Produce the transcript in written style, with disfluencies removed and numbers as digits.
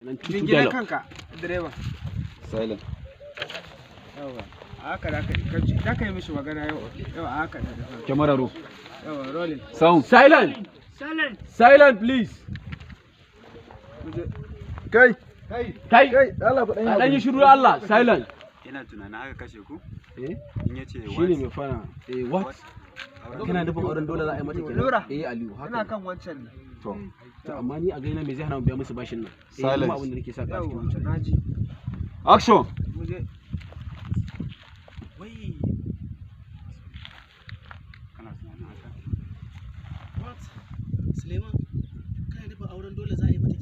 92 Jingina dialogue. Kanka direba. Silent. Yawa, a haka da ka yi mishi magana yau yau, a haka da Camera roll. Yawa, rolling. Sound. Silent. Silent. Silent, please. Kai. Kai. Kai, Allah ku dan A dan yi shiru Allah. Silent. Ina tunanin haka kashe ku? Eh. In yace Shine mai fara. Eh, what? Kana nufin auren dole za a yi mata kenan? Nura. Eh, Aliyu, haka Ina ne. kan wancan ne. To. To, amma ni a gaina me zai hana mu biya musu bashin nan? Eh, Silence. kuma abin da nake sa ka a cikin Yawa, zuciya. naji. Action. Muje. Wai. Kana tunanin haka? What? Suleiman, kana nufin auren dole za a yi mata?